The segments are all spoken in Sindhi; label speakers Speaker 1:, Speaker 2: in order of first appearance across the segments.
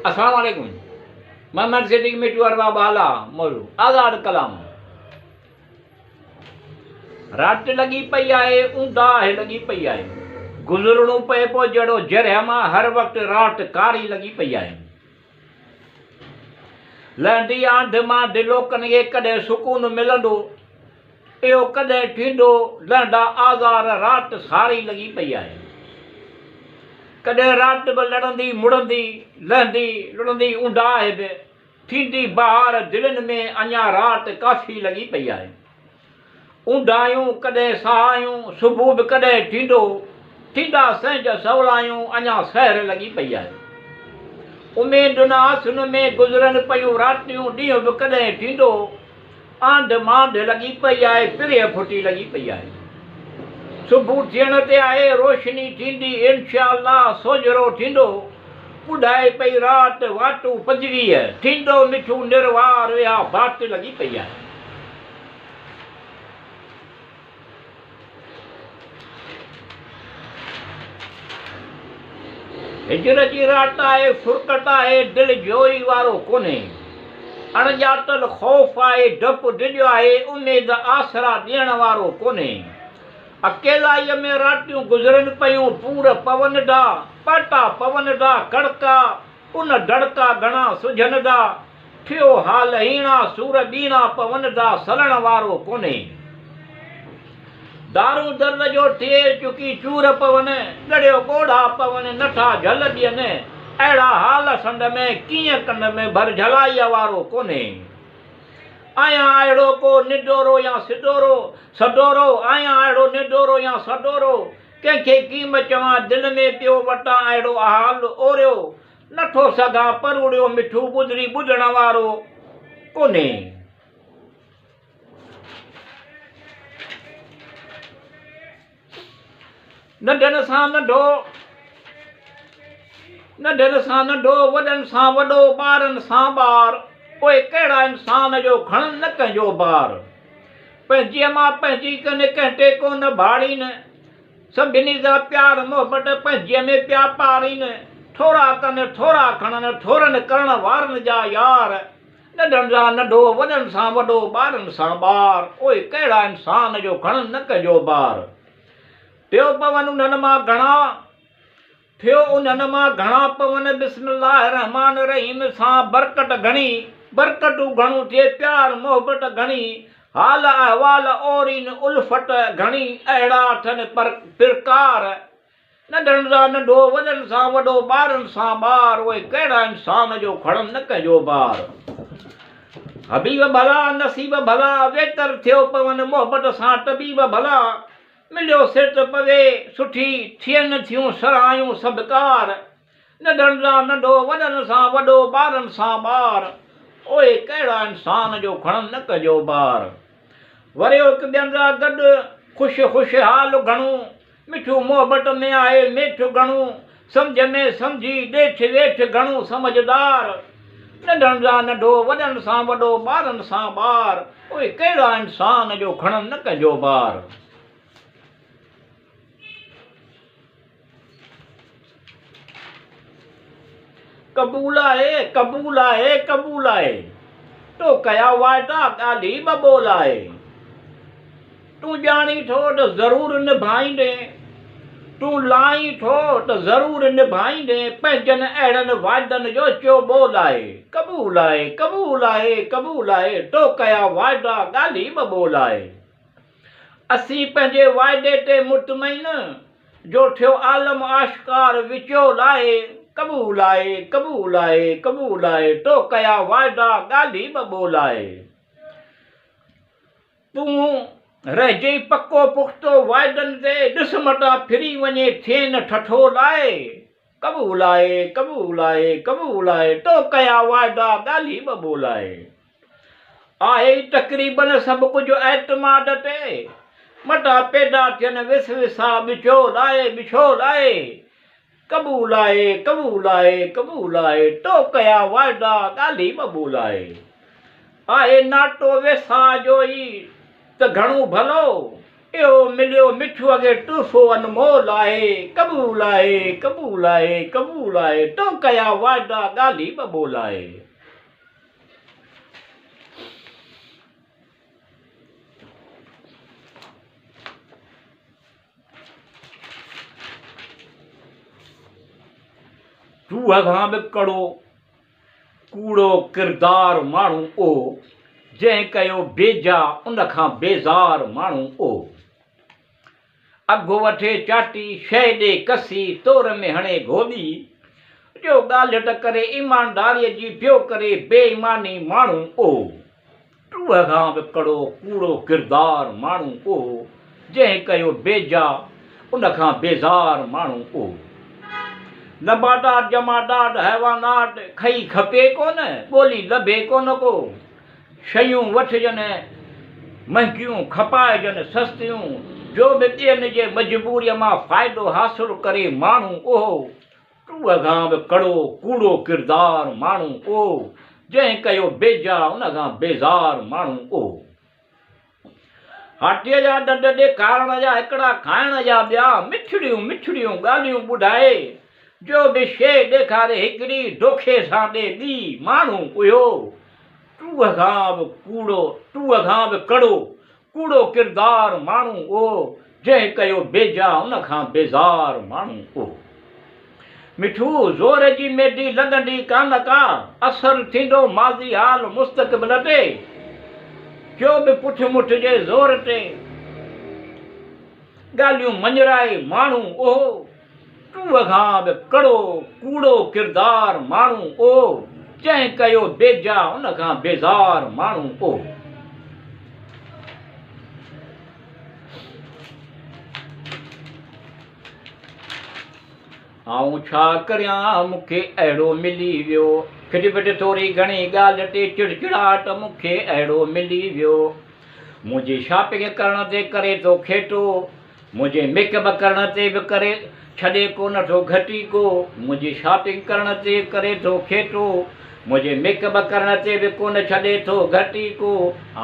Speaker 1: السلام عليڪم محمد صديق مٺو ارباب اعليٰ موضوع آزاد ڪلام رات لڳي پئي آهي اونداهه لڳي پئي آهي گذرڻو پئي پو جهڙو جرح مان هر وقت رات ڪاري لڳي پئي آهي لهندي آنڌ مانڌ لوڪن کي ڪڏهن سڪون ملندو اهو ڪڏهن ٿيندو لهندا آزار رات ساري لڳي پئي آهي ڪڏهن رات به لڙندي مڙندي لهندي لڙندي اونداهه به ٿيندي بهار دلين ۾ اڃا رات ڪافي لڳي پئي آهي. اونداهيون ڪڏهن سهايون صبح به ڪڏهن ٿيندو ٿيندا سهنج سولايون اڃا سحر لڳي پئي آهي. اميدن آسن ۾ گذرن پيون راتيون ڏينهن به ڪڏهن ٿيندو آنڌ مانڌ لڳي پئي آهي، پريهه ڦٽي لڳي پئي آهي. صبح ٿيڻ تي آهي، روشني ٿيندي، انشاء الله سوجهرو ٿيندو. ٻڌائي پئي رات واٽون 25، ٿيندو مٺو نروار، اها بات لڳي پئي آهي. هجر جي رات آهي، فرقت آهي، دل جوئي وارو ڪونهي. اڻڄاتل خوف آهي، ڊپ ڊڄ آهي، اميد آسرا ڏيڻ وارو ڪونهي. اڪيلائيء ۾ راتيون گذرن پيون، پور پون ٿا، پاٽا پون ٿا، ڪڙڪا، ان دڙڪا گهڻا سجهن ٿا، ٿيو حال هيڻا، سور ٻيڻا پون ٿا، سلڻ وارو ڪونهي. دارون درد جو ٿئي، چڪي چور پون، ڳڙيو ڳوڙها پون، نه ٿا جهل ڏين، اهڙا حال سنڌ ۾، ڪيئن ڪنڌ ۾ ڀر جهلائيء وارو ڪونهي. آهيان اهڙو ڪو نڊورو يا سڊورو، سڊورو، آهيان اهڙو نڊورو يا سڊورو، ڪنهن کي ڪيم چوان، دل ۾ پيو وٽان اهڙو حال اوريو، نه ٿو سگهان پروڙيو مٺو ٻڌري ٻڌڻ وارو ڪونهي. ننڍن سان ننڍو، ننڍن سان ننڍو، وڏن سان وڏو، ٻارن سان ٻار، اهي ڪهڙا انسان جو کڻن نه ڪنهن جو بار. پنهنجيء مان پنهنجي ڪن ڪنهن تي ڪونه ڀاڙين، سڀني سان پيار محبت پنهنجيء ۾ پيا پارين، ٿورا ڪن ٿورا کڻن ٿورن ڪرڻ وارن جا يار، ننڍن سان ننڍو وڏن سان وڏو ٻارن سان ٻار، اهي ڪهڙا انسان جو کڻن نه ڪنهن جو بار. پيو پون انهن مان گهڻا. ٿيو انهن مان گهڻا پون بسم الله الرحمٰن الرحيم سان برڪت گهڻي، برڪتون گهڻو ٿئي پيار محبت گهڻي، حال احوال اورين الفت گهڻي اهڙا اٿن پرڪار، ننڍن سان ننڍو وڏن سان وڏو ٻارن سان ٻار اهي ڪهڙا انسان جو کڻن نه ڪنهن جو بار. حبيب ڀلا نصيب ڀلا ويتر ٿيو پون محبت سان طبيب ڀلا. مليو سر ته پوي سٺي، ٿين ٿيون سرهايون سڀڪار. ننڍن سان ننڍو، وڏن سان وڏو، ٻارن سان ٻار. اهي ڪهڙا انسان جو کڻن نه ڪنهن بار. وريو هڪ ٻين سان گڏ، خوش خوشحال گهڻو. مٺو محبت ۾ آهي ميٺ گهڻو. سمجهه ۾ سمجهي، ڏيٺ ويٺ گهڻو سمجهدار. ننڍن سان ننڍو، وڏن سان وڏو، ٻارن سان ٻار. اهي ڪهڙا انسان جو کڻن نه ڪنهن جو بار. قبول آهي، قبول آهي، قبول آهي. تو ڪيا وعدا، ڳالهه ئي ٻه ٻول آهي. تون ڄاڻين ٿو ته ضرور نڀائيندين، تون لائين ٿو ته ضرور نڀائيندين، پنهنجن اهڙن وعدن جو چيو ٻول آهي. قبول آهي، قبول آهي، قبول آهي، تو ڪيا وعدا، ڳالهه ئي ٻه ٻول آهي. اسين پنهنجي وعدي تي مطمئن، جو ٿيو عالم آشڪار وچول آهي. قبول آهي، قبول آهي، قبول آهي، تو ڪيا وعدا، ڳالهه ئي ٻه ٻول آهي. تون رهجئي پڪو پختو واعدن تي، ڏس متان ڦري وڃي ٿئين ٺٺول آهي. قبول آهي، قبول آهي، قبول آهي، تو ڪيا واعدا ڳالهي ٻه ٻول آهي. آهي ئي تقريبن سڀ ڪجهه اعتماد تي، متان پيدا ٿين وسوسا وچول آهي، وڇول آهي. قبول آهي، قبول آهي، قبول آهي، تو ڪيا وعدا ڳالهي ٻه ٻول آهي. آهي ناتو ويساهه جو ئي ته گهڻو ڀلو، اهو مليو مٺوء کي تحفو انمول آهي، قبول آهي، قبول آهي، قبول آهي، تو ڪيا وعدا ڳالهي ٻه ٻول آهي. ٽوهه کان به ڪڙو ڪوڙو ڪردار ماڻهو او، جنهن ڪيو بيجا ان کان بيزار ماڻهو او. اگهه وٺي چاٽي، شيء ڏي ڪسي، تور ۾ هڻي گهوٻي، جو ڳالهه ته ڪري ايمانداريء جي پيو ڪري بي ايماني ماڻهو او. ٽوهه کان به ڪڙو ڪوڙو ڪردار ماڻهو او، جنهن ڪيو بيجا ان کان بيزار ماڻهو او. نباتات جمادات حيوانات کئي کپي ڪونه، ڳولي لڀي ڪونه ڪو. شيون وٺجن مهنگيون کپائجن سستيون، جو به ٻين جي مجبوريء مان فائدو حاصل ڪري ماڻهو اهو. ٽوهه کان به ڪڙو ڪوڙو ڪردار ماڻهو او، جنهن ڪيو بيجا ان کان بيزار ماڻهو او. هاٺيء جا ڏند ڏيکارڻ جا هڪڙا کائڻ جا ٻيا، مٺڙيون مٺڙيون ڳالهيون ٻڌائي، جو به شيء ڏيکاري هڪڙي دوکي سان ڏي ٻي، ماڻهو اهيو. ٽوهه کان به ڪوڙو ٽوهه کان به ڪڙو ڪوڙو ڪردار ماڻهو او، جنهن ڪيو بيجا ان کان بيزار ماڻهو او. مٺو زور جي ميڊي لڳندي ڪانه ڪا، اثر ٿيندو ماضي حال مستقبل تي، جو به پٺ مٺ جي زور تي ڳالهيون مڃرائي ماڻهو او. ٽوهه کان به ڪڙو ڪوڙو ڪردار ماڻهو او، جنهن ڪيو بيجا ان کان بيزار ماڻهو او. آئون ڇا ڪريان مون کي اهڙو ملي ويو، کٽ پٽ ٿوري گهڻي ڳالهه تي چڙچڙاٽ مون کي اهڙو ملي ويو، منهنجي شاپنگ ڪرڻ تي ڪري ٿو کيٽو، منهنجي ميڪ اپ ڪرڻ تي به ڪري ڇڏي ڪو نه ٿو گهٽي ڪو منهنجي شاپنگ ڪرڻ تي ڪري ٿو کيٽو منهنجي ميڪ اپ ڪرڻ تي به ڪونه ڇڏي ٿو گهٽي ڪو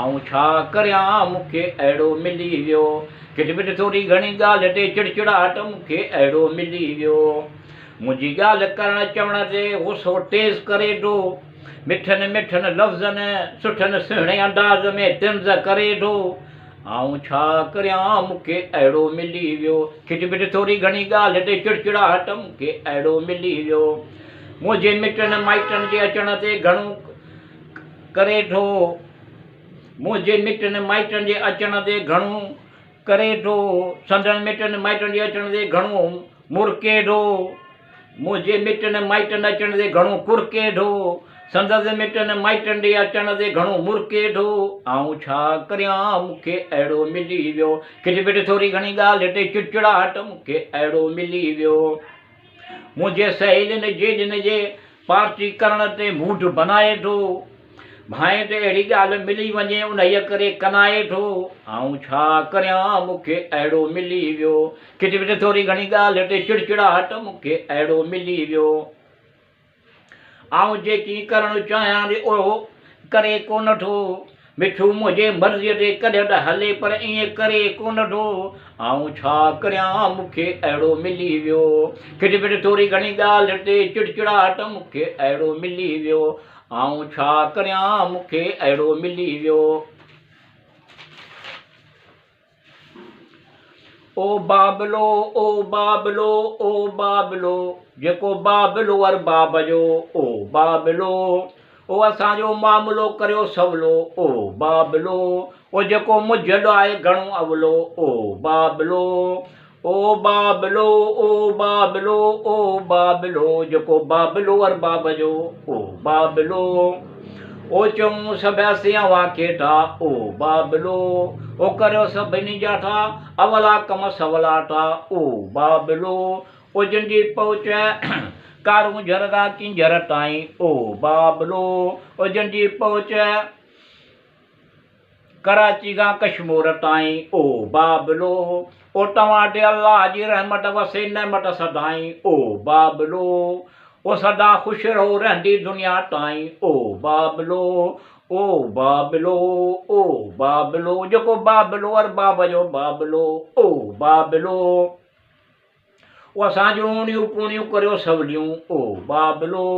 Speaker 1: آئون ڇا ڪريان مون کي اهڙو ملي ويو کٽ پٽ ٿوري گهڻي ڳالهه تي چڙچڙاٽ مون کي اهڙو ملي ويو منهنجي ڳالهه ڪرڻ چوڻ تي غصو تيز ڪري ٿو مٺن مٺن لفظن سٺن سهڻي انداز ۾ طنز ڪري ٿو آئون ڇا ڪريان مون کي اهڙو ملي ويو. کٽ پٽ ٿوري گهڻي ڳالهه تي چڙچڙاهٽ مون کي اهڙو ملي ويو. منهنجي مٽن مائٽن جي اچڻ تي گهڻو ڪري ٿو. منهنجي مٽن مائٽن جي اچڻ تي گهڻو ڪري ٿو. سندن مٽن مائٽن جي اچڻ تي گهڻو مرڪي ٿو. منهنجي مٽن مائٽن اچڻ تي گهڻو ڪرڪي ٿو، سندس مٽن مائٽن ڏي اچڻ تي گهڻو مرڪي ٿو. آئون ڇا ڪريان، مون کي اهڙو ملي ويو. کٽ پٽ ٿوري گهڻي ڳالهه تي چڙچڙاهٽ مون کي اهڙو ملي ويو. منهنجي سهيلين جيڏين جي پارٽي ڪرڻ تي موڊ بنائي ٿو. ڀانئين ته اهڙي ڳالهه ملي وڃي انهيء ڪري ڪنائي ٿو. آئون ڇا ڪريان، مون کي اهڙو ملي ويو. کٽ پٽ ٿوري گهڻي ڳالهه تي چڙچڙاهٽ مون کي اهڙو ملي ويو. آئون جيڪي ڪرڻ چاهيان ٿي اهو ڪري ڪونه ٿو. مٺو منهنجي مرضيء تي ڪڏهن ته هلي پر ائين ڪري ڪونه ٿو. آئون ڇا ڪريان، مون کي اهڙو ملي ويو. کٽ پٽ ٿوري گهڻي ڳالهه تي چڙچڙاهٽ مون کي اهڙو ملي ويو. آئون ڇا ڪريان، مون کي اهڙو ملي ويو. او بابلو، او بابلو، او بابلو، جيڪو بابلو ارباب جو، او بابلو، او اسان جو معاملو ڪريو سولو، او بابلو، او جيڪو مجهل آهي گهڻو اولو، او بابلو، او بابلو، او بابلو، او بابلو، جيڪو بابلو ارباب جو، او بابلو، او چئون سڀ اسين اوهان کي ٿا، او بابلو، او ڪريو سڀني جا ٿا، اولا ڪم سولا ٿا، او بابلو، او جن جي پهچ ڪارونجهر کان ڪينجهر تائين، او بابلو، او جن جي پهچ. ڪراچي کان ڪشمور تائين، او بابلو! او توهان تي الله جي رحمت وسي نعمت سدائين، او بابلو! او سدا خوش رهو رهندي دنيا تائين، او بابلو! او بابلو او بابلو جيڪو بابلو ارباب جو بابلو او بابلو او اسان جون اڻيون پوڻيون ڪريو سوليون او بابلو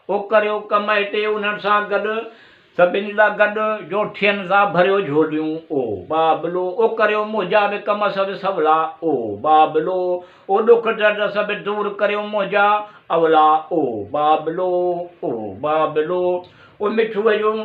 Speaker 1: او ڪريو ڪم هتي انهن سان گڏ سڀني لا گڏ جو ٺين سا ڀريو جهوليون او بابلو او ڪريو منهنجا به ڪم سڀ سولا او بابلو او ڏک درد سڀ دور ڪريو منهنجا اولا او بابلو او بابلو او مٺوء جو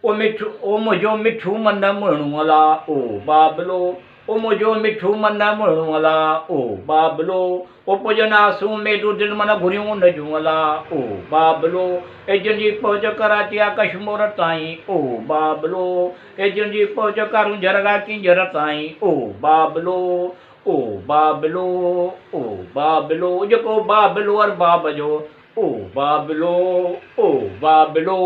Speaker 1: او مٺو او منهنجو مٺو من مهڻو الا او بابلو او منهنجو مٺو من مهڻو الا او بابلو او پڄن آسون ميدون دل من گهريون ان جون الا او بابلو اي جن جي پهچ ڪراچي آ ڪشمور تائين او بابلو اي جن جي پهچ ڪارونجهر کان ڪينجهر تائين او بابلو او بابلو او بابلو جيڪو بابلو ارباب جو او بابلو او بابلو.